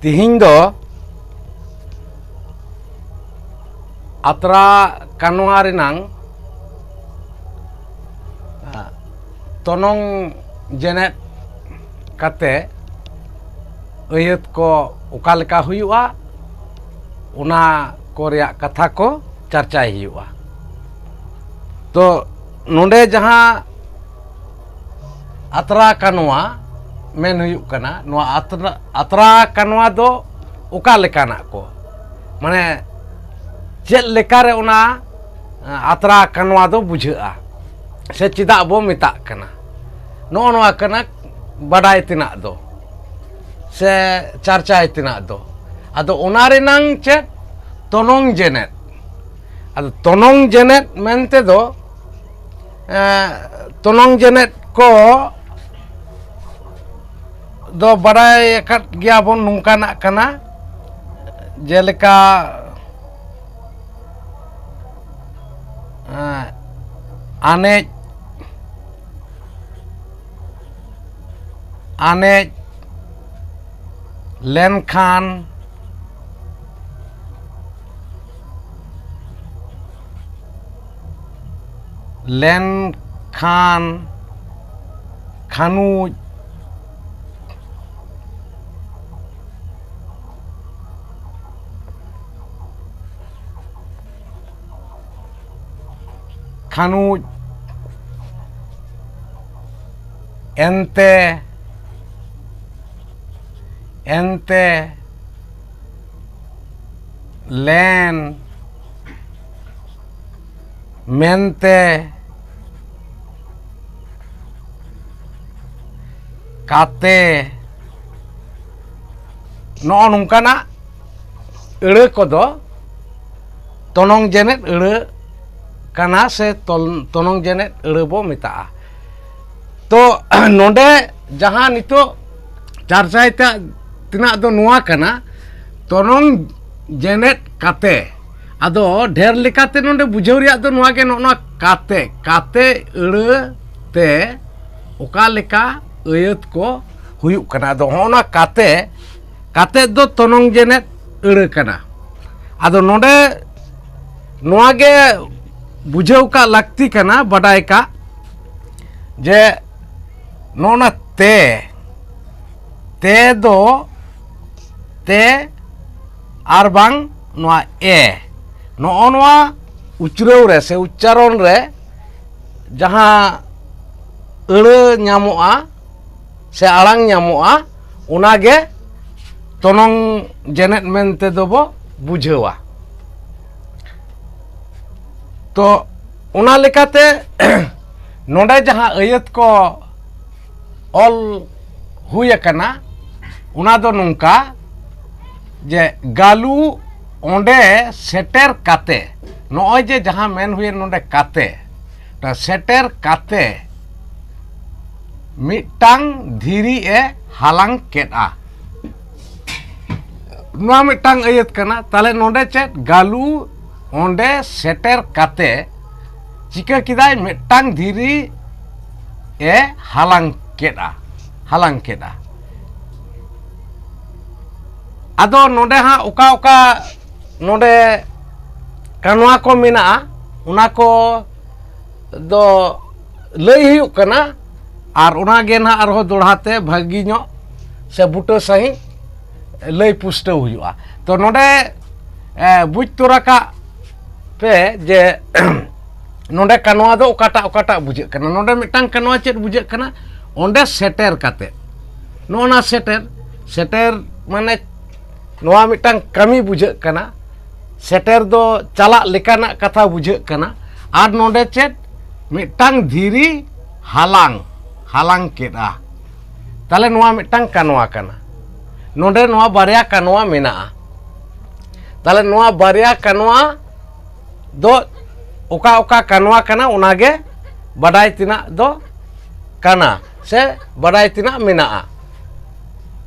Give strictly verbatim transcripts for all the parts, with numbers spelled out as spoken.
ᱛᱤᱦᱤᱧ ᱫᱚ ᱟᱛᱨᱟ ᱠᱟᱱᱣᱟ ᱨᱮᱱᱟᱝ, ᱟ, ᱛᱚᱱᱚᱝ ᱡᱮᱱᱮᱫ ᱠᱟᱛᱮ ᱟᱹᱭᱟᱹᱛ ᱠᱚ ᱚᱠᱟ ᱞᱮᱠᱟ ᱦᱩᱭᱩᱜᱼᱟ, ᱚᱱᱟ ᱠᱚ ᱨᱮᱭᱟᱜ ᱠᱟᱛᱷᱟ ᱠᱚ ᱪᱟᱨᱪᱟᱭ ᱦᱩᱭᱩᱜᱼᱟ᱾ ᱛᱚ, ᱱᱚᱰᱮ ᱡᱟᱦᱟᱸ ᱟᱛᱨᱟ ᱠᱟᱱᱣᱟ ᱢᱮᱱ ᱦᱩᱭᱩᱜ ᱠᱟᱱᱟ, ᱱᱚᱣᱟ ᱟᱛᱨᱟ, ᱟᱛᱨᱟ ᱠᱟᱱᱣᱟ ᱫᱚ ᱚᱠᱟ ᱞᱮᱠᱟᱱᱟᱜ ᱠᱚ, ᱢᱟᱱᱮ, ᱪᱮᱫ ᱞᱮᱠᱟᱨᱮ ᱚᱱᱟ, ᱟ, ᱟᱛᱨᱟ ᱠᱟᱱᱣᱟ ᱫᱚ ᱵᱩᱡᱷᱟᱹᱜᱼᱟ, ᱥᱮ ᱪᱮᱫᱟᱜ ᱵᱚ ᱢᱮᱛᱟᱜ ᱠᱟᱱᱟ? ᱱᱚᱜᱼᱚ ᱱᱚᱣᱟ ᱠᱟᱱᱟ ᱵᱟᱰᱟᱭ ᱛᱮᱱᱟᱜ ᱫᱚ, ᱥᱮ ᱪᱟᱨᱪᱟᱭ ᱛᱮᱱᱟᱜ ᱫᱚ᱾ ᱟᱫᱚ ᱚᱱᱟ ᱨᱮᱱᱟᱝ ᱪᱮᱫ ᱛᱚᱱᱚᱝ ᱡᱮᱱᱮᱫ, ᱟᱫᱚ ᱛᱚᱱᱚᱝ ᱡᱮᱱᱮᱫ ᱢᱮᱱᱛᱮ ᱫᱚ, ᱮ, ᱛᱚᱱᱚᱝ ᱡᱮᱱᱮᱫ ᱠᱚ ᱫᱚ ᱵᱟᱰᱟᱭ ᱟᱠᱟᱫ ᱜᱮᱭᱟ ᱵᱚᱱ ᱱᱚᱝᱠᱟᱱᱟᱜ ᱠᱟᱱᱟ, ᱡᱮᱞᱮᱠᱟ, ᱮ, ᱟᱱᱮᱡ, ᱟᱱᱮᱡ ᱞᱮᱱᱠᱷᱟᱱ, ᱞᱮᱱᱠᱷᱟᱱ, ᱠᱷᱟᱹᱱᱩᱡ, ᱠᱷᱟᱹᱱᱩᱡ, ᱮᱱᱛᱮ, ᱮᱱᱛᱮ, ᱞᱮᱱ, ᱢᱮᱱᱛᱮ, ᱠᱟᱛᱮ, ᱱᱚᱜᱼᱚ ᱱᱚᱝᱠᱟᱱᱟᱜ ᱟᱹᱲᱟᱹ ᱠᱚᱫᱚ ᱛᱚᱱᱚᱝ ᱡᱮᱱᱮᱫ ᱟᱹᱲᱟᱹ ᱠᱟᱱᱟ, ᱥᱮ ᱛᱚᱞ-, ᱛᱚᱱᱚᱝ ᱡᱮᱱᱮᱫ ᱟᱹᱲᱟᱹ ᱵᱚ ᱢᱮᱛᱟᱜᱼᱟ᱾ ᱛᱚ, ᱱᱚᱰᱮ ᱡᱟᱦᱟᱸ ᱱᱤᱛᱚᱜ ᱪᱟᱨᱪᱟᱭ ᱛᱮ ᱛᱮᱱᱟᱜ ᱫᱚ ᱱᱚᱣᱟ ᱠᱟᱱᱟ, ᱛᱚᱱᱚᱝ ᱡᱮᱱᱮᱫ ᱠᱟᱛᱮ᱾ ᱟᱫᱚ ᱰᱷᱮᱨ ᱞᱮᱠᱟᱛᱮ ᱱᱚᱰᱮ ᱵᱩᱡᱷᱟᱹᱣ ᱨᱮᱭᱟᱜ ᱫᱚ ᱱᱚᱣᱟ ᱜᱮ, ᱱᱚᱜᱼᱚ ᱱᱚᱣᱟ ᱠᱟᱛᱮ, ᱠᱟᱛᱮ ᱟᱹᱲᱟᱹ ᱛᱮ ᱚᱠᱟ ᱞᱮᱠᱟ ᱟᱹᱭᱟᱹᱛ ᱠᱚ ᱦᱩᱭᱩᱜ ᱠᱟᱱᱟ᱾ ᱟᱫᱚ ᱦᱚᱸᱜᱼᱚ ᱱᱟ ᱠᱟᱛᱮ, ᱠᱟᱛᱮᱫ ᱫᱚ ᱛᱚᱱᱚᱝ ᱡᱮᱱᱮᱫ ᱟᱹᱲᱟᱹ ᱠᱟᱱᱟ᱾ ᱟᱫᱚ ᱱᱚᱰᱮ ᱱᱚᱣᱟ ᱜᱮ ᱵᱩᱡᱷᱟᱹᱣ ᱠᱟᱜ ᱞᱟᱹᱠᱛᱤ ᱠᱟᱱᱟ, ᱵᱟᱰᱟᱭ ᱠᱟᱜ, ᱡᱮ ᱱᱚᱜᱼᱚ ᱱᱟ ᱛᱮ, ᱛᱮ ᱫᱚ, ᱛᱮ ᱟᱨ ᱵᱟᱝ ᱱᱚᱣᱟ ᱮ, ᱱᱚᱜᱼᱚ ᱱᱚᱣᱟ ᱩᱪᱨᱟᱹᱣ ᱨᱮ ᱥᱮ ᱩᱪᱪᱟᱨᱚᱱ ᱨᱮ ᱡᱟᱦᱟᱸ ᱟᱹᱲᱟᱹ ᱧᱟᱢᱚᱜᱼᱟ ᱥᱮ ᱟᱲᱟᱝ ᱧᱟᱢᱚᱜᱼᱟ, ᱚᱱᱟ ᱜᱮ ᱛᱚᱱᱚᱝ ᱡᱮᱱᱮᱫ ᱢᱮᱱᱛᱮ ᱫᱚᱵᱚ ᱵᱩᱡᱷᱟᱹᱣᱟ᱾ ᱛᱚ, ᱚᱱᱟ ᱞᱮᱠᱟᱛᱮ ᱱᱚᱰᱮ ᱡᱟᱦᱟᱸ ᱟᱹᱭᱟᱹᱛ ᱠᱚ ᱚᱞ ᱦᱩᱭ ᱟᱠᱟᱱᱟ, ᱚᱱᱟ ᱫᱚ ᱱᱚᱝᱠᱟ ᱡᱮ, ᱜᱟᱞᱩ ᱚᱸᱰᱮ ᱥᱮᱴᱮᱨ ᱠᱟᱛᱮ, ᱱᱚᱜᱼᱚᱭ ᱡᱮ ᱡᱟᱦᱟᱸ ᱢᱮᱱ ᱦᱩᱭᱮᱱ ᱱᱚᱰᱮ ᱠᱟᱛᱮ, ᱚᱱᱟ ᱥᱮᱴᱮᱨ ᱠᱟᱛᱮ ᱢᱤᱫᱴᱟᱝ ᱫᱷᱤᱨᱤ ᱮ ᱦᱟᱞᱟᱝ ᱠᱮᱫᱼᱟ᱾ ᱱᱚᱣᱟ ᱢᱤᱫᱴᱟᱝ ᱟᱹᱭᱟᱹᱛ ᱠᱟᱱᱟ᱾ ᱛᱟᱦᱞᱮ ᱱᱚᱰᱮ ᱪᱮᱫ? ᱜᱟᱞᱩ ᱚᱸᱰᱮ ᱥᱮᱴᱮᱨ ᱠᱟᱛᱮ ᱪᱤᱠᱟᱹ ᱠᱮᱫᱟᱭ? ᱢᱤᱫᱴᱟᱝ ᱫᱷᱤᱨᱤ ᱮ ᱦᱟᱞᱟᱝ ᱠᱮᱫᱼᱟ, ᱦᱟᱞᱟᱝ ᱠᱮᱫᱼᱟ᱾ ᱟᱫᱚ ᱱᱚᱰᱮ ᱦᱟᱸᱜ ᱚᱠᱟ ᱚᱠᱟ ᱱᱚᱰᱮ ᱠᱟᱱᱣᱟ ᱠᱚ ᱢᱮᱱᱟᱜᱼᱟ, ᱚᱱᱟ ᱠᱚ ᱫᱚ ᱞᱟᱹᱭ ᱦᱩᱭᱩᱜ ᱠᱟᱱᱟ, ᱟᱨ ᱚᱱᱟ ᱜᱮ ᱱᱟᱦᱟᱜ ᱟᱨᱦᱚᱸ ᱫᱚᱦᱲᱟ ᱛᱮ ᱵᱷᱟᱹᱜᱤ ᱧᱚᱜ ᱥᱮ ᱵᱩᱴᱟᱹ ᱥᱟᱺᱦᱤᱡ ᱞᱟᱹᱭ ᱯᱩᱥᱴᱟᱹᱣ ᱦᱩᱭᱩᱜᱼᱟ᱾ ᱛᱚ, ᱱᱚᱰᱮ, ᱮ, ᱵᱩᱡᱽ ᱛᱚᱨᱟ ᱠᱟᱜ ᱯᱮ ᱡᱮ ᱱᱚᱰᱮ ᱠᱟᱱᱣᱟ ᱫᱚ ᱚᱠᱟᱴᱟᱜ ᱚᱠᱟᱴᱟᱜ ᱵᱩᱡᱷᱟᱹᱜ ᱠᱟᱱᱟ᱾ ᱱᱚᱰᱮ ᱢᱤᱫᱴᱟᱝ ᱠᱟᱱᱣᱟ ᱪᱮᱫ ᱵᱩᱡᱷᱟᱹᱜ ᱠᱟᱱᱟ? ᱚᱸᱰᱮ ᱥᱮᱴᱮᱨ ᱠᱟᱛᱮ, ᱱᱚᱜᱼᱚ ᱱᱟ ᱥᱮᱴᱮᱨ, ᱥᱮᱴᱮᱨ ᱢᱟᱱᱮ ᱱᱚᱣᱟ ᱢᱤᱫᱴᱟᱝ ᱠᱟᱹᱢᱤ ᱵᱩᱡᱷᱟᱹᱜ ᱠᱟᱱᱟ᱾ ᱥᱮᱴᱮᱨ ᱫᱚ ᱪᱟᱞᱟᱜ ᱞᱮᱠᱟᱱᱟᱜ ᱠᱟᱛᱷᱟ ᱵᱩᱡᱷᱟᱹᱜ ᱠᱟᱱᱟ᱾ ᱟᱨ ᱱᱚᱰᱮ ᱪᱮᱫ? ᱢᱤᱫᱴᱟᱝ ᱫᱷᱤᱨᱤ ᱦᱟᱞᱟᱝ, ᱦᱟᱞᱟᱝ ᱠᱮᱫᱼᱟ᱾ ᱛᱟᱦᱞᱮ ᱱᱚᱣᱟ ᱢᱤᱫᱴᱟᱝ ᱠᱟᱱᱣᱟ ᱠᱟᱱᱟ᱾ ᱱᱚᱰᱮ ᱱᱚᱣᱟ ᱵᱟᱨᱭᱟ ᱠᱟᱱᱣᱟ ᱢᱮᱱᱟᱜᱼᱟ᱾ ᱛᱟᱦᱞᱮ ᱱᱚᱣᱟ ᱵᱟᱨᱭᱟ ᱠᱟᱱᱣᱟ ᱫᱚ ᱚᱠᱟ ᱚᱠᱟ ᱠᱟᱱᱣᱟ ᱠᱟᱱᱟ, ᱚᱱᱟᱜᱮ ᱵᱟᱰᱟᱭ ᱛᱮᱱᱟᱜ ᱫᱚ ᱠᱟᱱᱟ ᱥᱮ ᱵᱟᱰᱟᱭ ᱛᱮᱱᱟᱜ ᱢᱮᱱᱟᱜᱼᱟ᱾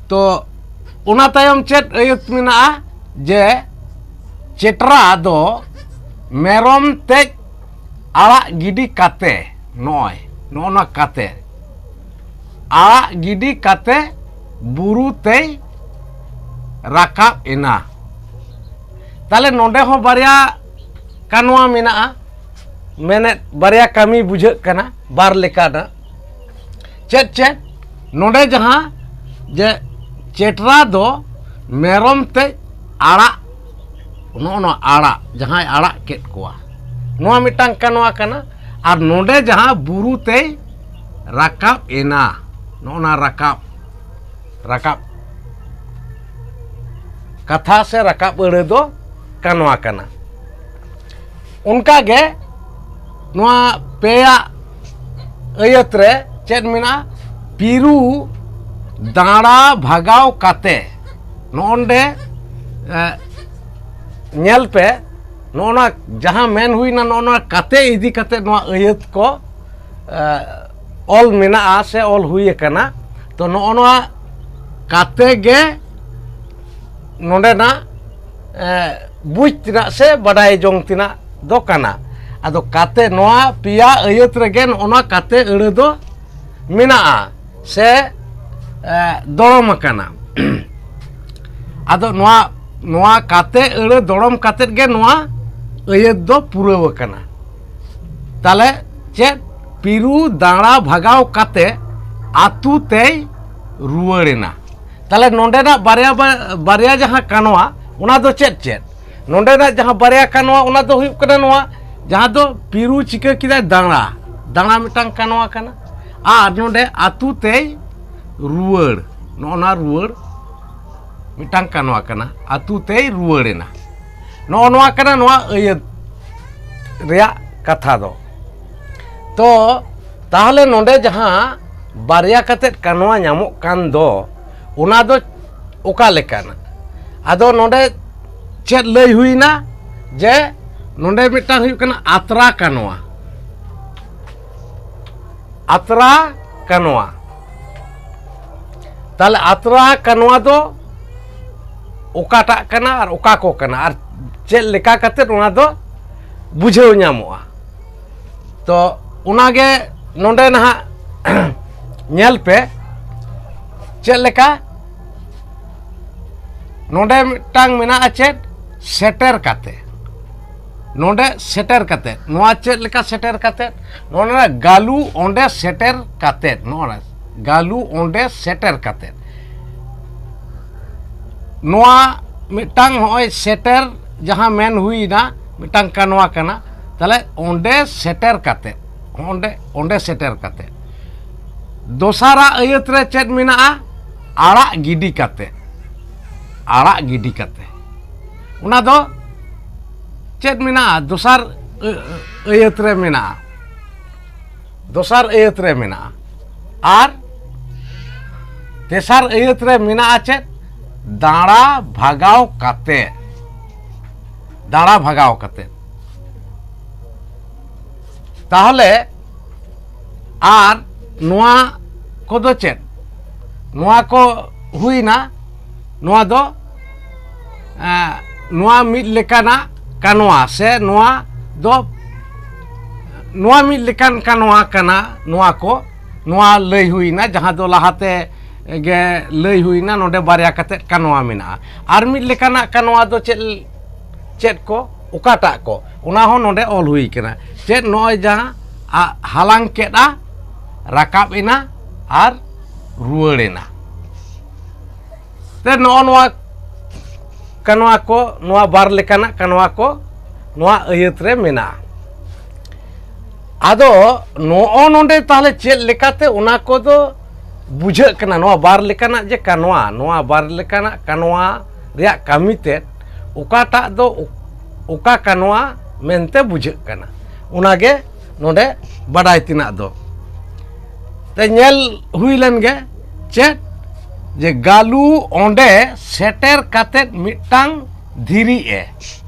ᱛᱚ, ᱚᱱᱟ ᱛᱟᱭᱚᱢ ᱪᱮᱫ ᱟᱹᱭᱟᱹᱛ ᱢᱮᱱᱟᱜᱼᱟ? ᱡᱮ ᱪᱮᱴᱨᱟ ᱫᱚ ᱢᱮᱨᱚᱢ ᱛᱮᱡ ᱟᱲᱟᱜ ᱜᱤᱰᱤ ᱠᱟᱛᱮ, ᱱᱚᱜᱼᱚᱭ, ᱱᱚᱜᱼᱚ ᱱᱚᱣᱟ ᱠᱟᱛᱮ, ᱟᱲᱟᱜ ᱜᱤᱰᱤ ᱠᱟᱛᱮ ᱵᱩᱨᱩ ᱛᱮᱭ ᱨᱟᱠᱟᱵ ᱮᱱᱟ᱾ ᱛᱟᱦᱞᱮ ᱱᱚᱰᱮ ᱦᱚᱸ ᱵᱟᱨᱭᱟ ᱠᱟᱱᱣᱟ ᱢᱮᱱᱟᱜᱼᱟ, ᱢᱮᱱᱮᱫ ᱵᱟᱨᱭᱟ ᱠᱟᱹᱢᱤ ᱵᱩᱡᱷᱟᱹᱜ ᱠᱟᱱᱟ, ᱵᱟᱨ ᱞᱮᱠᱟᱱᱟᱜ᱾ ᱪᱮᱫ ᱪᱮᱫ? ᱱᱚᱰᱮ ᱡᱟᱦᱟᱸ ᱡᱮ ᱪᱮᱴᱨᱟ ᱫᱚ ᱢᱮᱨᱚᱢ ᱛᱮ ᱟᱲᱟᱜ, ᱱᱚᱜᱼᱚ ᱱᱚᱣᱟ ᱟᱲᱟᱜ, ᱡᱟᱦᱟᱸᱭ ᱟᱲᱟᱜ ᱠᱮᱫ ᱠᱚᱣᱟ, ᱱᱚᱣᱟ ᱢᱤᱫᱴᱟᱝ ᱠᱟᱱᱣᱟ ᱠᱟᱱᱟ᱾ ᱟᱨ ᱱᱚᱰᱮ ᱡᱟᱦᱟᱸ ᱵᱩᱨᱩ ᱛᱮᱭ ᱨᱟᱠᱟᱵ ᱮᱱᱟ, ᱱᱚᱜᱼᱚ ᱱᱟ ᱨᱟᱠᱟᱵ, ᱨᱟᱠᱟᱵ ᱠᱟᱛᱷᱟ ᱥᱮ ᱨᱟᱠᱟᱵ ᱟᱹᱲᱟᱹ ᱫᱚ ᱠᱟᱱᱣᱟ ᱠᱟᱱᱟ᱾ ᱚᱱᱠᱟᱜᱮ ᱱᱚᱣᱟ ᱯᱮᱭᱟᱜ ᱟᱹᱭᱟᱹᱛ ᱨᱮ ᱪᱮᱫ ᱢᱮᱱᱟᱜᱼᱟ? ᱯᱤᱨᱩ ᱫᱟᱬᱟ ᱵᱷᱟᱜᱟᱣ ᱠᱟᱛᱮ, ᱱᱚᱜᱼᱚᱱᱰᱮ, ᱮ, ᱧᱮᱞ ᱯᱮ, ᱱᱚᱜᱼᱚ ᱱᱟ ᱡᱟᱦᱟᱸ ᱢᱮᱱ ᱦᱩᱭᱱᱟ, ᱱᱚᱜᱼᱚ ᱱᱚᱣᱟ ᱠᱟᱛᱮ ᱤᱫᱤ ᱠᱟᱛᱮ ᱱᱚᱣᱟ ᱟᱹᱭᱟᱹᱛ ᱠᱚ, ᱮ, ᱚᱞ ᱢᱮᱱᱟᱜᱼᱟ ᱥᱮ ᱚᱞ ᱦᱩᱭ ᱟᱠᱟᱱᱟ᱾ ᱛᱚ ᱱᱚᱜᱼᱚ ᱱᱚᱣᱟ ᱠᱟᱛᱮ ᱜᱮ ᱱᱚᱰᱮᱱᱟᱜ, ᱮ, ᱵᱩᱡᱽ ᱛᱮᱱᱟᱜ ᱥᱮ ᱵᱟᱰᱟᱭ ᱡᱚᱝ ᱛᱮᱱᱟᱜ ᱫᱚ ᱠᱟᱱᱟ᱾ ᱟᱫᱚ ᱠᱟᱛᱮ, ᱱᱚᱣᱟ ᱯᱮᱭᱟ ᱟᱹᱭᱟᱹᱛ ᱨᱮᱜᱮ ᱱᱚᱜᱼᱚ ᱱᱚᱣᱟ ᱠᱟᱛᱮ ᱟᱹᱲᱟᱹ ᱫᱚ ᱢᱮᱱᱟᱜᱼᱟ ᱥᱮ, ᱮ, ᱫᱚᱲᱚᱢ ᱟᱠᱟᱱᱟ᱾ ᱟᱫᱚ ᱱᱚᱣᱟ, ᱱᱚᱣᱟ ᱠᱟᱛᱮ ᱟᱹᱲᱟᱹ ᱫᱚᱲᱚᱢ ᱠᱟᱛᱮ ᱜᱮ ᱱᱚᱣᱟ ᱟᱹᱭᱟᱹᱛ ᱫᱚ ᱯᱩᱨᱟᱹᱣ ᱟᱠᱟᱱᱟ᱾ ᱛᱟᱦᱞᱮ ᱪᱮᱫ? ᱯᱤᱨᱩ ᱫᱟᱬᱟ ᱵᱷᱟᱜᱟᱣ ᱠᱟᱛᱮ ᱟᱛᱩ ᱛᱮᱭ ᱨᱩᱣᱟᱹᱲ ᱮᱱᱟ᱾ ᱛᱟᱦᱞᱮ ᱱᱚᱰᱮᱱᱟᱜ ᱵᱟᱨᱭᱟ ᱵᱟ-, ᱵᱟᱨᱭᱟ ᱡᱟᱦᱟᱸ ᱠᱟᱱᱣᱟ, ᱚᱱᱟ ᱫᱚ ᱪᱮᱫ ᱪᱮᱫ? ᱱᱚᱰᱮᱱᱟᱜ ᱡᱟᱦᱟᱸ ᱵᱟᱨᱭᱟ ᱠᱟᱱᱣᱟ, ᱚᱱᱟ ᱫᱚ ᱦᱩᱭᱩᱜ ᱠᱟᱱᱟ ᱱᱚᱣᱟ, ᱡᱟᱦᱟᱸ ᱫᱚ ᱯᱤᱨᱩ ᱪᱤᱠᱟᱹ ᱠᱮᱫᱟᱭ? ᱫᱟᱬᱟ, ᱫᱟᱬᱟ ᱢᱤᱫᱴᱟᱝ ᱠᱟᱱᱣᱟ ᱠᱟᱱᱟ᱾ ᱟᱨ ᱱᱚᱰᱮ ᱟᱛᱩ ᱛᱮᱭ ᱨᱩᱣᱟᱹᱲ, ᱱᱚᱜᱼᱚ ᱱᱟ ᱨᱩᱣᱟᱹᱲ ᱢᱤᱫᱴᱟᱝ ᱠᱟᱱᱣᱟ ᱠᱟᱱᱟ, ᱟᱛᱩ ᱛᱮᱭ ᱨᱩᱣᱟᱹᱲ ᱮᱱᱟ᱾ ᱱᱚᱜᱼᱚ ᱱᱚᱣᱟ ᱠᱟᱱᱟ ᱱᱚᱣᱟ ᱟᱹᱭᱟᱹᱛ ᱨᱮᱭᱟᱜ ᱠᱟᱛᱷᱟ ᱫᱚ᱾ ᱛᱚ ᱛᱟᱦᱞᱮ ᱱᱚᱰᱮ ᱡᱟᱦᱟᱸ ᱵᱟᱨᱭᱟ ᱠᱟᱛᱮᱫ ᱠᱟᱱᱣᱟ ᱧᱟᱢᱚᱜ ᱠᱟᱱ ᱫᱚ, ᱚᱱᱟ ᱫᱚ ᱚᱠᱟ ᱞᱮᱠᱟᱱᱟ? ᱟᱫᱚ ᱱᱚᱰᱮ ᱪᱮᱫ ᱞᱟᱹᱭ ᱦᱩᱭᱱᱟ? ᱡᱮ ᱱᱚᱰᱮ ᱢᱤᱫᱴᱟᱝ ᱦᱩᱭᱩᱜ ᱠᱟᱱᱟ ᱟᱛᱨᱟ ᱠᱟᱱᱣᱟ, ᱟᱛᱨᱟ ᱠᱟᱱᱣᱟ᱾ ᱛᱟᱦᱞᱮ ᱟᱛᱨᱟ ᱠᱟᱱᱣᱟ ᱫᱚ ᱚᱠᱟᱴᱟᱜ ᱠᱟᱱᱟ ᱟᱨ ᱚᱠᱟ ᱠᱚ ᱠᱟᱱᱟ ᱟᱨ ᱪᱮᱫ ᱞᱮᱠᱟ ᱠᱟᱛᱮᱫ ᱚᱱᱟ ᱫᱚ ᱵᱩᱡᱷᱟᱹᱣ ᱧᱟᱢᱚᱜᱼᱟ? ᱛᱚ ᱚᱱᱟᱜᱮ ᱱᱚᱰᱮ ᱱᱟᱦᱟᱜ ᱧᱮᱞ ᱯᱮ ᱪᱮᱫ ᱞᱮᱠᱟ᱾ ᱱᱚᱰᱮ ᱢᱤᱫᱴᱟᱝ ᱢᱮᱱᱟᱜᱼᱟ ᱪᱮᱫ? ᱥᱮᱴᱮᱨ ᱠᱟᱛᱮ᱾ ᱱᱚᱰᱮ ᱥᱮᱴᱮᱨ ᱠᱟᱛᱮ, ᱱᱚᱣᱟ ᱪᱮᱫ ᱞᱮᱠᱟ ᱥᱮᱴᱮᱨ ᱠᱟᱛᱮ? ᱱᱚᱰᱮ ᱜᱟᱞᱩ ᱚᱸᱰᱮ ᱥᱮᱴᱮᱨ ᱠᱟᱛᱮ, ᱱᱚᱜᱼᱚ ᱱᱟ ᱜᱟᱞᱩ ᱚᱸᱰᱮ ᱥᱮᱴᱮᱨ ᱠᱟᱛᱮ, ᱱᱚᱣᱟ ᱢᱤᱫᱴᱟᱝ ᱦᱚᱸᱜᱼᱚᱭ ᱥᱮᱴᱮᱨ ᱡᱟᱦᱟᱸ ᱢᱮᱱ ᱦᱩᱭᱱᱟ, ᱢᱤᱫᱴᱟᱝ ᱠᱟᱱᱣᱟ ᱠᱟᱱᱟ᱾ ᱛᱟᱦᱞᱮ ᱚᱸᱰᱮ ᱥᱮᱴᱮᱨ ᱠᱟᱛᱮ, ᱚᱸᱰᱮ, ᱚᱸᱰᱮ ᱥᱮᱴᱮᱨ ᱠᱟᱛᱮ ᱫᱚᱥᱟᱨᱟᱜ ᱟᱹᱭᱟᱹᱛ ᱨᱮ ᱪᱮᱫ ᱢᱮᱱᱟᱜᱼᱟ? ᱟᱲᱟᱜ ᱜᱤᱰᱤ ᱠᱟᱛᱮ, ᱟᱲᱟᱜ ᱜᱤᱰᱤ ᱠᱟᱛᱮ᱾ ᱚᱱᱟ ᱫᱚ ᱪᱮᱫ ᱢᱮᱱᱟᱜᱼᱟ? ᱫᱚᱥᱟᱨ ᱟᱹ-, ᱟᱹ-, ᱟᱹᱭᱟᱹᱛ ᱨᱮ ᱢᱮᱱᱟᱜᱼᱟ, ᱫᱚᱥᱟᱨ ᱟᱹᱭᱟᱹᱛ ᱨᱮ ᱢᱮᱱᱟᱜᱼᱟ᱾ ᱟᱨ ᱛᱮᱥᱟᱨ ᱟᱹᱭᱟᱹᱛ ᱨᱮ ᱢᱮᱱᱟᱜᱼᱟ ᱪᱮᱫ? ᱫᱟᱬᱟ ᱵᱷᱟᱜᱟᱣ ᱠᱟᱛᱮ, ᱫᱟᱬᱟ ᱵᱷᱟᱜᱟᱣ ᱠᱟᱛᱮ᱾ ᱛᱟᱦᱚᱞᱮ ᱟᱨ ᱱᱚᱣᱟ ᱠᱚᱫᱚ ᱪᱮᱫ? ᱱᱚᱣᱟ ᱠᱚ ᱦᱩᱭᱱᱟ, ᱱᱚᱣᱟ ᱫᱚ, ᱮᱸ, ᱱᱚᱣᱟ ᱢᱤᱫ ᱞᱮᱠᱟᱱᱟᱜ ᱠᱟᱱᱣᱟ ᱥᱮ ᱱᱚᱣᱟ ᱫᱚ, ᱱᱚᱣᱟ ᱢᱤᱫ ᱞᱮᱠᱟᱱ ᱠᱟᱱᱣᱟ ᱠᱟᱱᱟ᱾ ᱱᱚᱣᱟ ᱠᱚ, ᱱᱚᱣᱟ ᱞᱟᱹᱭ ᱦᱩᱭᱱᱟ, ᱡᱟᱦᱟᱸ ᱫᱚ ᱞᱟᱦᱟᱛᱮ ᱜᱮ ᱞᱟᱹᱭ ᱦᱩᱭᱱᱟ, ᱱᱚᱰᱮ ᱵᱟᱨᱭᱟ ᱠᱟᱛᱮᱫ ᱠᱟᱱᱣᱟ ᱢᱮᱱᱟᱜᱼᱟ᱾ ᱟᱨ ᱢᱤᱫ ᱞᱮᱠᱟᱱᱟᱜ ᱠᱟᱱᱣᱟ ᱫᱚ ᱪᱮᱫ, ᱪᱮᱫ ᱠᱚ, ᱚᱠᱟᱴᱟᱜ ᱠᱚ, ᱚᱱᱟ ᱦᱚᱸ ᱱᱚᱰᱮ ᱚᱞ ᱦᱩᱭ ᱠᱟᱱᱟ᱾ ᱪᱮᱫ? ᱱᱚᱜᱼᱚᱭ ᱡᱟᱦᱟᱸ ᱟ-, ᱦᱟᱞᱟᱝ ᱠᱮᱫᱼᱟ, ᱨᱟᱠᱟᱵ ᱮᱱᱟ ᱟᱨ ᱨᱩᱣᱟᱹᱲ ᱮᱱᱟ᱾ ᱛᱮ ᱱᱚᱜᱼᱚ ᱱᱚᱣᱟ ᱠᱟᱱᱣᱟ ᱠᱚ, ᱱᱚᱣᱟ ᱵᱟᱨ ᱞᱮᱠᱟᱱᱟᱜ ᱠᱟᱱᱣᱟ ᱠᱚ ᱱᱚᱣᱟ ᱟᱹᱭᱟᱹᱛ ᱨᱮ ᱢᱮᱱᱟᱜᱼᱟ᱾ ᱟᱫᱚ ᱱᱚᱜᱼᱚ ᱱᱚᱰᱮ ᱛᱟᱦᱚᱞᱮ ᱪᱮᱫ ᱞᱮᱠᱟᱛᱮ ᱚᱱᱟ ᱠᱚᱫᱚ ᱵᱩᱡᱷᱟᱹᱜ ᱠᱟᱱᱟ? ᱱᱚᱣᱟ ᱵᱟᱨ ᱞᱮᱠᱟᱱᱟᱜ ᱡᱮ ᱠᱟᱱᱣᱟ, ᱱᱚᱣᱟ ᱵᱟᱨ ᱞᱮᱠᱟᱱᱟᱜ ᱠᱟᱱᱣᱟ ᱨᱮᱭᱟᱜ ᱠᱟᱹᱢᱤ ᱛᱮᱫ ᱚᱠᱟᱴᱟᱜ ᱫᱚ ᱚᱠᱟ ᱠᱟᱱᱣᱟ ᱢᱮᱱᱛᱮ ᱵᱩᱡᱷᱟᱹᱜ ᱠᱟᱱᱟ, ᱚᱱᱟᱜᱮ ᱱᱚᱰᱮ ᱵᱟᱰᱟᱭ ᱛᱮᱱᱟᱜ ᱫᱚ᱾ ᱛᱮ ᱧᱮᱞ ᱦᱩᱭ ᱞᱮᱱ ᱜᱮ ᱪᱮᱫ, ᱡᱮ ᱜᱟᱞᱩ ᱚᱸᱰᱮ ᱥᱮᱴᱮᱨ ᱠᱟᱛᱮᱫ ᱢᱤᱫᱴᱟᱝ ᱫᱷᱤᱨᱤ ᱮ,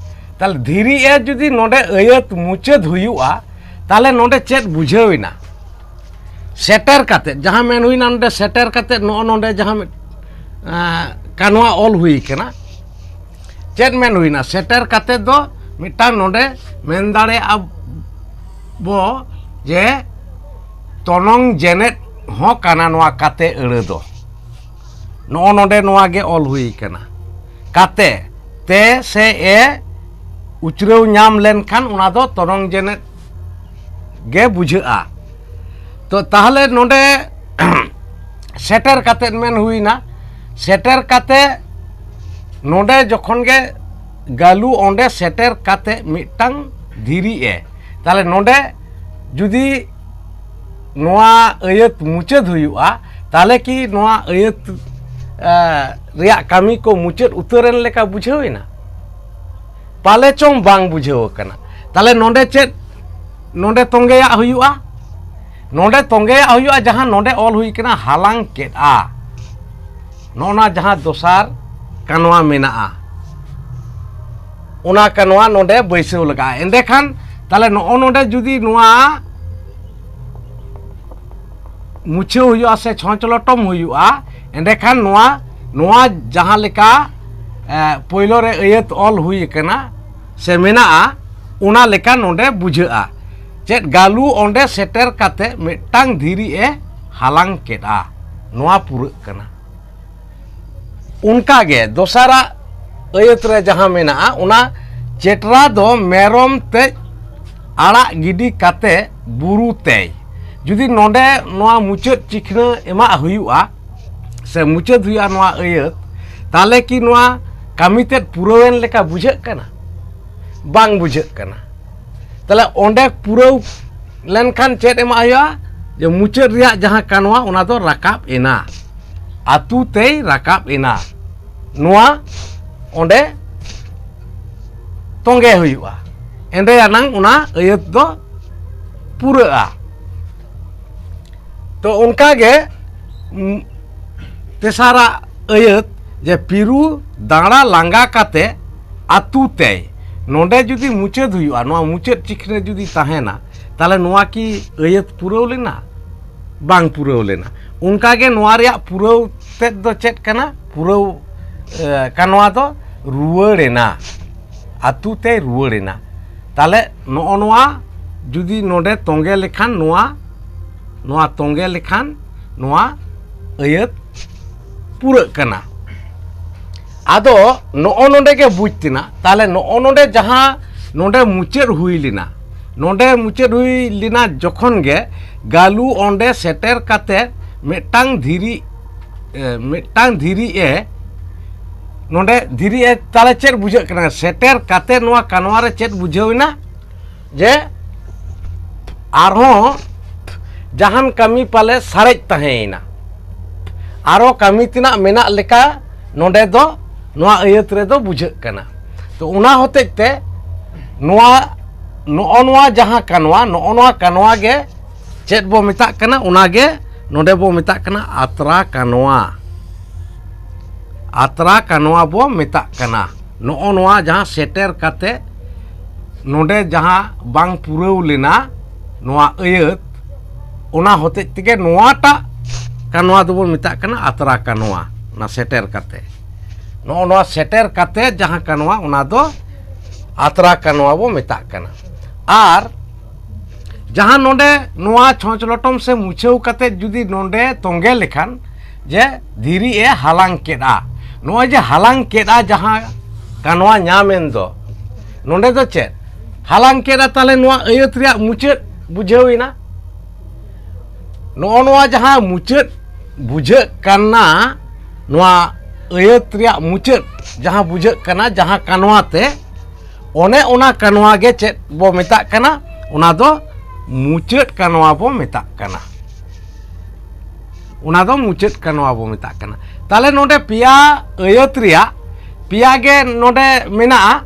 ᱛᱟᱦᱞᱮ ᱫᱷᱤᱨᱤ ᱮ ᱡᱩᱫᱤ ᱱᱚᱰᱮ ᱟᱹᱭᱟᱹᱛ ᱢᱩᱪᱟᱹᱫ ᱦᱩᱭᱩᱜᱼᱟ, ᱛᱟᱦᱞᱮ ᱱᱚᱰᱮ ᱪᱮᱫ ᱵᱩᱡᱷᱟᱹᱣ ᱮᱱᱟ? ᱥᱮᱴᱮᱨ ᱠᱟᱛᱮᱫ, ᱡᱟᱦᱟᱸ ᱢᱮᱱ ᱦᱩᱭᱱᱟ, ᱱᱚᱰᱮ ᱥᱮᱴᱮᱨ ᱠᱟᱛᱮᱫ ᱱᱚᱜᱼᱚ ᱱᱚᱰᱮ ᱡᱟᱦᱟᱸ ᱢᱤᱫ, ᱟᱸ, ᱠᱟᱱᱣᱟ ᱚᱞ ᱦᱩᱭ ᱠᱟᱱᱟ, ᱪᱮᱫ ᱢᱮᱱ ᱦᱩᱭᱱᱟ? ᱥᱮᱴᱮᱨ ᱠᱟᱛᱮᱫ ᱫᱚ ᱢᱤᱫᱴᱟᱝ ᱱᱚᱰᱮ ᱢᱮᱱ ᱫᱟᱲᱮᱭᱟᱜᱼᱟ ᱵᱚ ᱡᱮ ᱛᱚᱱᱚᱝ ᱡᱮᱱᱮᱫ ᱦᱚᱸ ᱠᱟᱱᱟ ᱱᱚᱣᱟ ᱠᱟᱛᱮ ᱟᱹᱲᱟᱹ ᱫᱚ᱾ ᱱᱚᱜᱼᱚ ᱱᱚᱰᱮ ᱱᱚᱣᱟ ᱜᱮ ᱚᱞ ᱦᱩᱭ ᱠᱟᱱᱟ᱾ ᱠᱟᱛᱮ ᱛᱮ ᱥᱮ ᱮ ᱩᱪᱨᱟᱹᱣ ᱧᱟᱢ ᱞᱮᱱᱠᱷᱟᱱ ᱚᱱᱟ ᱫᱚ ᱛᱚᱨᱚᱝ ᱡᱮᱱᱮᱫ ᱜᱮ ᱵᱩᱡᱷᱟᱹᱜᱼᱟ᱾ ᱛᱚ ᱛᱟᱦᱚᱞᱮ ᱱᱚᱰᱮ ᱥᱮᱴᱮᱨ ᱠᱟᱛᱮᱫ ᱢᱮᱱ ᱦᱩᱭᱱᱟ, ᱥᱮᱴᱮᱨ ᱠᱟᱛᱮ ᱱᱚᱰᱮ ᱡᱚᱠᱷᱚᱱ ᱜᱮ ᱜᱟᱹᱞᱩ ᱚᱸᱰᱮ ᱥᱮᱴᱮᱨ ᱠᱟᱛᱮ ᱢᱤᱫᱴᱟᱝ ᱫᱷᱤᱨᱤ ᱮ, ᱛᱟᱦᱚᱞᱮ ᱱᱚᱰᱮ ᱡᱩᱫᱤ ᱱᱚᱣᱟ ᱟᱹᱭᱟᱹᱛ ᱢᱩᱪᱟᱹᱫ ᱦᱩᱭᱩᱜᱼᱟ, ᱛᱟᱦᱚᱞᱮ ᱠᱤ ᱱᱚᱣᱟ ᱟᱹᱭᱟᱹᱛ ᱮ, ᱨᱮᱭᱟᱜ ᱠᱟᱹᱢᱤ ᱠᱚ ᱢᱩᱪᱟᱹᱫ ᱩᱛᱟᱹᱨᱮᱱ ᱞᱮᱠᱟ ᱵᱩᱡᱷᱟᱹᱣ ᱮᱱᱟ? ᱯᱟᱞᱮ ᱪᱚᱝ ᱵᱟᱝ ᱵᱩᱡᱷᱟᱹᱣ ᱟᱠᱟᱱᱟ᱾ ᱛᱟᱦᱚᱞᱮ ᱱᱚᱰᱮ ᱪᱮᱫ, ᱱᱚᱰᱮ ᱛᱚᱸᱜᱮᱭᱟᱜ ᱦᱩᱭᱩᱜᱼᱟ, ᱱᱚᱰᱮ ᱛᱚᱸᱜᱮᱭᱟᱜ ᱦᱩᱭᱩᱜᱼᱟ, ᱡᱟᱦᱟᱸ ᱱᱚᱰᱮ ᱚᱞ ᱦᱩᱭ ᱠᱟᱱᱟ ᱦᱟᱞᱟᱝ ᱠᱮᱫᱼᱟ᱾ ᱱᱚᱜᱼᱚ ᱱᱟ ᱡᱟᱦᱟᱸ ᱫᱚᱥᱟᱨ ᱠᱟᱱᱣᱟ ᱢᱮᱱᱟᱜᱼᱟ, ᱚᱱᱟ ᱠᱟᱱᱣᱟ ᱱᱚᱰᱮ ᱵᱟᱹᱭᱥᱟᱹᱣ ᱞᱟᱜᱟᱜᱼᱟ᱾ ᱮᱸᱰᱮᱠᱷᱟᱱ ᱛᱟᱦᱚᱞᱮ ᱱᱚᱜᱼᱚ ᱱᱚᱰᱮ ᱡᱩᱫᱤ ᱱᱚᱣᱟ ᱢᱩᱪᱷᱟᱹᱣ ᱦᱩᱭᱩᱜᱼᱟ ᱥᱮ ᱪᱷᱚᱸᱪ ᱞᱚᱴᱚᱢ ᱦᱩᱭᱩᱜᱼᱟ, ᱮᱸᱰᱮᱠᱷᱟᱱ ᱱᱚᱣᱟ, ᱱᱚᱣᱟ ᱡᱟᱦᱟᱸ ᱞᱮᱠᱟ, ᱮ, ᱯᱳᱭᱞᱳ ᱨᱮ ᱟᱹᱭᱟᱹᱛ ᱚᱞ ᱦᱩᱭ ᱟᱠᱟᱱᱟ ᱥᱮ ᱢᱮᱱᱟᱜᱼᱟ, ᱚᱱᱟ ᱞᱮᱠᱟ ᱱᱚᱰᱮ ᱵᱩᱡᱷᱟᱹᱜᱼᱟ᱾ ᱪᱮᱫ ᱜᱟᱹᱞᱩ ᱚᱸᱰᱮ ᱥᱮᱴᱮᱨ ᱠᱟᱛᱮ ᱢᱤᱫᱴᱟᱝ ᱫᱷᱤᱨᱤ ᱮ ᱦᱟᱞᱟᱝ ᱠᱮᱫᱼᱟ, ᱱᱚᱣᱟ ᱯᱩᱨᱟᱹᱜ ᱠᱟᱱᱟ᱾ ᱚᱱᱠᱟ ᱜᱮ ᱫᱚᱥᱟᱨᱟᱜ ᱟᱹᱭᱟᱹᱛ ᱨᱮ ᱡᱟᱦᱟᱸ ᱢᱮᱱᱟᱜᱼᱟ, ᱚᱱᱟ ᱪᱮᱴᱨᱟ ᱫᱚ ᱢᱮᱨᱚᱢ ᱛᱮᱡ ᱟᱲᱟᱜ ᱜᱤᱰᱤ ᱠᱟᱛᱮ ᱵᱩᱨᱩ ᱛᱮᱭ᱾ ᱡᱩᱫᱤ ᱱᱚᱰᱮ ᱱᱚᱣᱟ ᱢᱩᱪᱟᱹᱫ ᱪᱤᱠᱷᱱᱟᱹ ᱮᱢᱟᱜ ᱦᱩᱭᱩᱜᱼᱟ ᱥᱮ ᱢᱩᱪᱟᱹᱫ ᱦᱩᱭᱩᱜᱼᱟ ᱱᱚᱣᱟ ᱟᱹᱭᱟᱹᱛ, ᱛᱟᱦᱚᱞᱮ ᱠᱤ ᱱᱚᱣᱟ ᱠᱟᱹᱢᱤ ᱛᱮᱫ ᱯᱩᱨᱟᱹᱣᱮᱱ ᱞᱮᱠᱟ ᱵᱩᱡᱷᱟᱹᱜ ᱠᱟᱱᱟ? ᱵᱟᱝ ᱵᱩᱡᱷᱟᱹᱜ ᱠᱟᱱᱟ᱾ ᱛᱟᱦᱚᱞᱮ ᱚᱸᱰᱮ ᱯᱩᱨᱟᱹᱣ ᱞᱮᱱᱠᱷᱟᱱ ᱪᱮᱫ ᱮᱢᱟᱜ ᱦᱩᱭᱩᱜᱼᱟ? ᱡᱮ ᱢᱩᱪᱟᱹᱫ ᱨᱮᱭᱟᱜ ᱡᱟᱦᱟᱸ ᱠᱟᱱᱣᱟ, ᱚᱱᱟ ᱫᱚ ᱨᱟᱠᱟᱵ ᱮᱱᱟ, ᱟᱹᱛᱩ ᱛᱮᱭ ᱨᱟᱠᱟᱵ ᱮᱱᱟ, ᱱᱚᱣᱟ ᱚᱸᱰᱮ ᱛᱚᱸᱜᱮ ᱦᱩᱭᱩᱜᱼᱟ, ᱮᱸᱰᱮᱭᱟᱱᱟᱝ ᱚᱱᱟ ᱟᱹᱭᱟᱹᱛ ᱫᱚ ᱯᱩᱨᱟᱹᱜᱼᱟ᱾ ᱛᱚ ᱚᱱᱠᱟ ᱜᱮ, ᱩᱢ, ᱛᱮᱥᱟᱨᱟᱜ ᱟᱹᱭᱟᱹᱛ ᱡᱮ ᱯᱤᱨᱩ ᱫᱟᱬᱟ ᱞᱟᱸᱜᱟ ᱠᱟᱛᱮ ᱟᱹᱛᱩ ᱛᱮᱭ, ᱱᱚᱰᱮ ᱡᱩᱫᱤ ᱢᱩᱪᱟᱹᱫ ᱦᱩᱭᱩᱜᱼᱟ, ᱱᱚᱣᱟ ᱢᱩᱪᱟᱹᱫ ᱪᱤᱠᱷᱱᱟᱹ ᱡᱩᱫᱤ ᱛᱟᱦᱮᱱᱟ, ᱛᱟᱦᱚᱞᱮ ᱱᱚᱣᱟ ᱠᱤ ᱟᱹᱭᱟᱹᱛ ᱯᱩᱨᱟᱹᱣ ᱞᱮᱱᱟ? ᱵᱟᱝ ᱯᱩᱨᱟᱹᱣ ᱞᱮᱱᱟ᱾ ᱚᱱᱠᱟ ᱜᱮ ᱱᱚᱣᱟ ᱨᱮᱭᱟᱜ ᱯᱩᱨᱟᱹᱣ ᱛᱮᱫ ᱫᱚ ᱪᱮᱫ ᱠᱟᱱᱟ? ᱯᱩᱨᱟᱹᱣ, ᱮ, ᱠᱟᱱᱣᱟ ᱫᱚ ᱨᱩᱣᱟᱹᱲ ᱮᱱᱟ, ᱟᱹᱛᱩ ᱛᱮᱭ ᱨᱩᱣᱟᱹᱲ ᱮᱱᱟ᱾ ᱛᱟᱦᱚᱞᱮ ᱱᱚᱜᱼᱚ ᱱᱚᱣᱟ ᱡᱩᱫᱤ ᱱᱚᱰᱮ ᱛᱚᱸᱜᱮ ᱞᱮᱠᱷᱟᱱ, ᱱᱚᱣᱟ, ᱱᱚᱣᱟ ᱛᱚᱸᱜᱮ ᱞᱮᱠᱷᱟᱱ ᱱᱚᱣᱟ ᱟᱹᱭᱟᱹᱛ ᱯᱩᱨᱟᱹᱜ ᱠᱟᱱᱟ᱾ ᱟᱫᱚ ᱱᱚᱜᱼᱚ ᱱᱚᱰᱮ ᱜᱮ ᱵᱩᱡᱽ ᱛᱮᱱᱟᱜ, ᱛᱟᱦᱞᱮ ᱱᱚᱜᱼᱚ ᱱᱚᱰᱮ ᱡᱟᱦᱟᱸ ᱱᱚᱰᱮ ᱢᱩᱪᱟᱹᱫ ᱦᱩᱭ ᱞᱮᱱᱟ, ᱱᱚᱰᱮ ᱢᱩᱪᱟᱹᱫ ᱦᱩᱭ ᱞᱮᱱᱟ ᱡᱚᱠᱷᱚᱱ ᱜᱮ ᱜᱟᱞᱩ ᱚᱸᱰᱮ ᱥᱮᱴᱮᱨ ᱠᱟᱛᱮ ᱢᱤᱫᱴᱟᱝ ᱫᱷᱤᱨᱤ, ᱮ, ᱢᱤᱫᱴᱟᱝ ᱫᱷᱤᱨᱤ ᱮ, ᱱᱚᱰᱮ ᱫᱷᱤᱨᱤ ᱮ, ᱛᱟᱦᱞᱮ ᱪᱮᱫ ᱵᱩᱡᱷᱟᱹᱜ ᱠᱟᱱᱟ? ᱥᱮᱴᱮᱨ ᱠᱟᱛᱮ ᱱᱚᱣᱟ ᱠᱟᱱᱣᱟ ᱨᱮ ᱪᱮᱫ ᱵᱩᱡᱷᱟᱹᱣ ᱮᱱᱟ? ᱡᱮ ᱟᱨᱦᱚᱸ ᱡᱟᱦᱟᱱ ᱠᱟᱹᱢᱤ ᱯᱟᱞᱮ ᱥᱟᱨᱮᱡ ᱛᱟᱦᱮᱸᱭᱮᱱᱟ, ᱟᱨᱚ ᱠᱟᱹᱢᱤ ᱛᱮᱱᱟᱜ ᱢᱮᱱᱟᱜ ᱞᱮᱠᱟ ᱱᱚᱰᱮ ᱫᱚ ᱱᱚᱣᱟ ᱟᱹᱭᱟᱹᱛ ᱨᱮᱫᱚ ᱵᱩᱡᱷᱟᱹᱜ ᱠᱟᱱᱟ᱾ ᱛᱚ, ᱚᱱᱟ ᱦᱚᱛᱮᱡ ᱛᱮ ᱱᱚᱣᱟ, ᱱᱚᱜᱼᱚ ᱱᱚᱣᱟ ᱡᱟᱦᱟᱸ ᱠᱟᱱᱣᱟ, ᱱᱚᱜᱼᱚ ᱱᱚᱣᱟ ᱠᱟᱱᱣᱟ ᱜᱮ ᱪᱮᱫ ᱵᱚ ᱢᱮᱛᱟᱜ ᱠᱟᱱᱟ? ᱚᱱᱟ ᱜᱮ ᱱᱚᱰᱮ ᱵᱚ ᱢᱮᱛᱟᱜ ᱠᱟᱱᱟ ᱟᱛᱨᱟ ᱠᱟᱱᱣᱟ᱾ ᱟᱛᱨᱟ ᱠᱟᱱᱣᱟ ᱵᱚ ᱢᱮᱛᱟᱜ ᱠᱟᱱᱟ᱾ ᱱᱚᱜᱼᱚ ᱱᱚᱣᱟ ᱡᱟᱦᱟᱸ ᱥᱮᱴᱮᱨ ᱠᱟᱛᱮ ᱱᱚᱰᱮ ᱡᱟᱦᱟᱸ ᱵᱟᱝ ᱯᱩᱨᱟᱹᱣ ᱞᱮᱱᱟ ᱱᱚᱣᱟ ᱟᱹᱭᱟᱹᱛ, ᱚᱱᱟ ᱦᱚᱛᱮᱡ ᱛᱮᱜᱮ ᱱᱚᱣᱟᱴᱟᱜ ᱠᱟᱱᱣᱟ ᱫᱚᱵᱚᱱ ᱢᱮᱛᱟᱜ ᱠᱟᱱᱟ ᱟᱛᱨᱟ ᱠᱟᱱᱣᱟ᱾ ᱚᱱᱟ ᱥᱮᱴᱮᱨ ᱠᱟᱛᱮ ᱱᱚᱜᱼᱚ ᱱᱚᱣᱟ ᱥᱮᱴᱮᱨ ᱠᱟᱛᱮ ᱡᱟᱦᱟᱸ ᱠᱟᱱᱣᱟ, ᱚᱱᱟ ᱫᱚ ᱟᱛᱨᱟ ᱠᱟᱱᱣᱟ ᱵᱚ ᱢᱮᱛᱟᱜ ᱠᱟᱱᱟ᱾ ᱟᱨ ᱡᱟᱦᱟᱸ ᱱᱚᱰᱮ ᱱᱚᱣᱟ ᱪᱷᱚᱸᱪ ᱞᱚᱴᱚᱢ ᱥᱮ ᱢᱩᱪᱷᱟᱹᱣ ᱠᱟᱛᱮ ᱡᱩᱫᱤ ᱱᱚᱰᱮ ᱛᱚᱸᱜᱮ ᱞᱮᱠᱷᱟᱱ, ᱡᱮ ᱫᱷᱤᱨᱤ ᱮ ᱦᱟᱞᱟᱝ ᱠᱮᱫᱼᱟ, ᱱᱚᱜᱼᱚᱭ ᱡᱮ ᱦᱟᱞᱟᱝ ᱠᱮᱫᱼᱟ ᱡᱟᱦᱟᱸ ᱠᱟᱱᱣᱟ ᱧᱟᱢ ᱮᱱ ᱫᱚ, ᱱᱚᱰᱮ ᱫᱚ ᱪᱮᱫ ᱦᱟᱞᱟᱝ ᱠᱮᱫᱼᱟ? ᱛᱟᱦᱞᱮ ᱱᱚᱣᱟ ᱟᱹᱭᱟᱹᱛ ᱨᱮᱭᱟᱜ ᱢᱩᱪᱟᱹᱫ ᱵᱩᱡᱷᱟᱹᱣ ᱮᱱᱟ᱾ ᱱᱚᱜᱼᱚ ᱱᱚᱣᱟ ᱡᱟᱦᱟᱸ ᱢᱩᱪᱟᱹᱫ ᱵᱩᱡᱷᱟᱹᱜ ᱠᱟᱱᱟ, ᱱᱚᱣᱟ ᱟᱹᱭᱟᱹᱛ ᱨᱮᱭᱟᱜ ᱢᱩᱪᱟᱹᱫ ᱡᱟᱦᱟᱸ ᱵᱩᱡᱷᱟᱹᱜ ᱠᱟᱱᱟ, ᱡᱟᱦᱟᱸ ᱠᱟᱱᱣᱟ ᱛᱮ, ᱚᱱᱮ ᱚᱱᱟ ᱠᱟᱱᱣᱟ ᱜᱮ ᱪᱮᱫ ᱵᱚ ᱢᱮᱛᱟᱜ ᱠᱟᱱᱟ? ᱚᱱᱟ ᱫᱚ ᱢᱩᱪᱟᱹᱫ ᱠᱟᱱᱣᱟ ᱵᱚ ᱢᱮᱛᱟᱜ ᱠᱟᱱᱟ᱾ ᱚᱱᱟ ᱫᱚ ᱢᱩᱪᱟᱹᱫ ᱠᱟᱱᱣᱟ ᱵᱚ ᱢᱮᱛᱟᱜ ᱠᱟᱱᱟ᱾ ᱛᱟᱦᱞᱮ ᱱᱚᱰᱮ ᱯᱮᱭᱟ ᱟᱹᱭᱟᱹᱛ ᱨᱮᱭᱟᱜ ᱯᱮᱭᱟ ᱜᱮ ᱱᱚᱰᱮ ᱢᱮᱱᱟᱜᱼᱟ,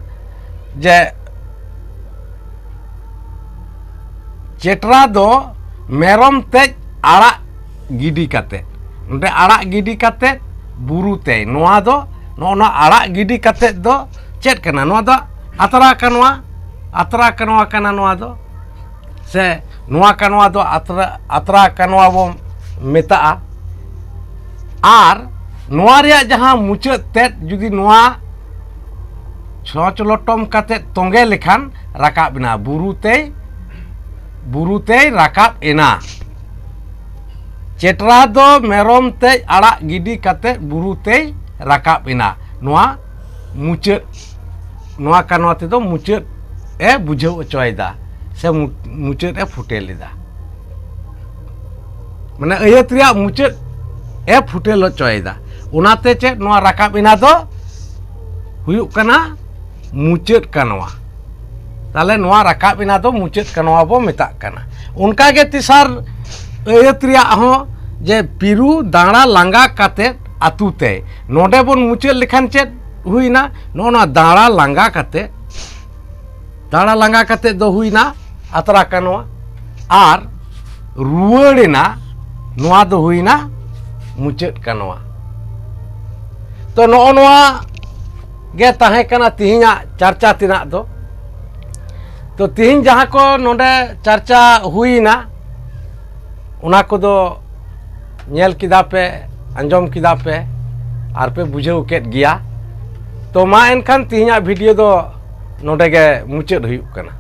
ᱡᱮ ᱪᱮᱴᱨᱟ ᱫᱚ ᱢᱮᱨᱚᱢ ᱛᱮᱡ ᱟᱲᱟᱜ ᱜᱤᱰᱤ ᱠᱟᱛᱮ, ᱱᱚᱰᱮ ᱟᱲᱟᱜ ᱜᱤᱰᱤ ᱠᱟᱛᱮ ᱵᱩᱨᱩ ᱛᱮᱭ, ᱱᱚᱣᱟ ᱫᱚ, ᱱᱚᱜᱼᱚ ᱱᱚᱣᱟ ᱟᱲᱟᱜ ᱜᱤᱰᱤ ᱠᱟᱛᱮ ᱫᱚ ᱪᱮᱫ ᱠᱟᱱᱟ? ᱱᱚᱣᱟ ᱫᱚ ᱟᱛᱨᱟ ᱠᱟᱱᱣᱟ, ᱟᱛᱨᱟ ᱠᱟᱱᱣᱟ ᱠᱟᱱᱟ ᱱᱚᱣᱟ ᱫᱚ, ᱥᱮ ᱱᱚᱣᱟ ᱠᱟᱱᱣᱟ ᱫᱚ ᱟᱛᱨᱟ, ᱟᱛᱨᱟ ᱠᱟᱱᱣᱟ ᱵᱚ ᱢᱮᱛᱟᱜᱼᱟ᱾ ᱟᱨ ᱱᱚᱣᱟ ᱨᱮᱭᱟᱜ ᱡᱟᱦᱟᱸ ᱢᱩᱪᱟᱹᱫ ᱛᱮᱫ ᱡᱩᱫᱤ ᱱᱚᱣᱟ ᱪᱷᱚᱸᱪ ᱞᱚᱴᱚᱢ ᱠᱟᱛᱮ ᱛᱚᱸᱜᱮ ᱞᱮᱠᱷᱟᱱ ᱨᱟᱠᱟᱵ ᱮᱱᱟ, ᱵᱩᱨᱩ ᱛᱮᱭ, ᱵᱩᱨᱩ ᱛᱮᱭ ᱨᱟᱠᱟᱵ ᱮᱱᱟ᱾ ᱪᱮᱴᱨᱟ ᱫᱚ ᱢᱮᱨᱚᱢ ᱛᱮᱡ ᱟᱲᱟᱜ ᱜᱤᱰᱤ ᱠᱟᱛᱮ ᱵᱩᱨᱩ ᱛᱮᱭ ᱨᱟᱠᱟᱵ ᱮᱱᱟ᱾ ᱱᱚᱣᱟ ᱢᱩᱪᱟᱹᱫ, ᱱᱚᱣᱟ ᱠᱟᱱᱣᱟ ᱛᱮᱫᱚ ᱢᱩᱪᱟᱹᱫ ᱮ ᱵᱩᱡᱷᱟᱹᱣ ᱦᱚᱪᱚᱭᱮᱫᱟ, ᱥᱮ ᱢᱩ-, ᱢᱩᱪᱟᱹᱫ ᱮ ᱯᱷᱩᱴᱮᱞ ᱮᱫᱟ᱾ ᱢᱟᱱᱮ ᱟᱹᱭᱟᱹᱛ ᱨᱮᱭᱟᱜ ᱢᱩᱪᱟᱹᱫ ᱮ ᱯᱷᱩᱴᱮᱞ ᱦᱚᱪᱚᱭᱮᱫᱟ᱾ ᱚᱱᱟᱛᱮ ᱪᱮᱫ, ᱱᱚᱣᱟ ᱨᱟᱠᱟᱵ ᱮᱱᱟ ᱫᱚ ᱦᱩᱭᱩᱜ ᱠᱟᱱᱟ ᱢᱩᱪᱟᱹᱫ ᱠᱟᱱᱣᱟ᱾ ᱛᱟᱦᱞᱮ ᱱᱚᱣᱟ ᱨᱟᱠᱟᱵ ᱮᱱᱟ ᱫᱚ ᱢᱩᱪᱟᱹᱫ ᱠᱟᱱᱣᱟ ᱵᱚ ᱢᱮᱛᱟᱜ ᱠᱟᱱᱟ᱾ ᱚᱱᱠᱟᱜᱮ ᱛᱮᱥᱟᱨ ᱟᱹᱭᱟᱹᱛ ᱨᱮᱭᱟᱜ ᱦᱚᱸ, ᱡᱮ ᱯᱤᱨᱩ ᱫᱟᱬᱟ ᱞᱟᱸᱜᱟ ᱠᱟᱛᱮᱫ ᱟᱹᱛᱩ ᱛᱮ, ᱱᱚᱰᱮ ᱵᱚᱱ ᱢᱩᱪᱟᱹᱫ ᱞᱮᱠᱷᱟᱱ ᱪᱮᱫ ᱦᱩᱭᱱᱟ? ᱱᱚᱜᱼᱚ ᱱᱚᱣᱟ ᱫᱟᱬᱟ ᱞᱟᱸᱜᱟ ᱠᱟᱛᱮᱫ, ᱫᱟᱬᱟ ᱞᱟᱸᱜᱟ ᱠᱟᱛᱮᱫ ᱫᱚ ᱦᱩᱭᱱᱟ ᱟᱛᱨᱟ ᱠᱟᱱᱣᱟ, ᱟᱨ ᱨᱩᱣᱟᱹᱲ ᱮᱱᱟ, ᱱᱚᱣᱟ ᱫᱚ ᱦᱩᱭᱱᱟ ᱢᱩᱪᱟᱹᱫ ᱠᱟᱱᱣᱟ᱾ ᱛᱚ ᱱᱚᱜᱼᱚ ᱱᱚᱣᱟ ᱜᱮ ᱛᱟᱦᱮᱸ ᱠᱟᱱᱟ ᱛᱤᱦᱤᱧᱟᱜ ᱪᱟᱨᱪᱟ ᱛᱮᱱᱟᱜ ᱫᱚ᱾ ᱛᱚ ᱛᱤᱦᱤᱧ ᱡᱟᱦᱟᱸ ᱠᱚ ᱱᱚᱰᱮ ᱪᱟᱨᱪᱟ ᱦᱩᱭᱱᱟ, ᱚᱱᱟ ᱠᱚᱫᱚ ᱧᱮᱞ ᱠᱮᱫᱟ ᱯᱮ, ᱟᱸᱡᱚᱢ ᱠᱮᱫᱟ ᱯᱮ, ᱟᱨ ᱯᱮ ᱵᱩᱡᱷᱟᱹᱣ ᱠᱮᱫ ᱜᱮᱭᱟ᱾ ᱛᱚ ᱢᱟ ᱮᱱᱠᱷᱟᱱ ᱛᱤᱦᱤᱧᱟᱜ ᱵᱷᱤᱰᱤᱭᱳ ᱫᱚ ᱱᱚᱰᱮ ᱜᱮ ᱢᱩᱪᱟᱹᱫ ᱦᱩᱭᱩᱜ ᱠᱟᱱᱟ᱾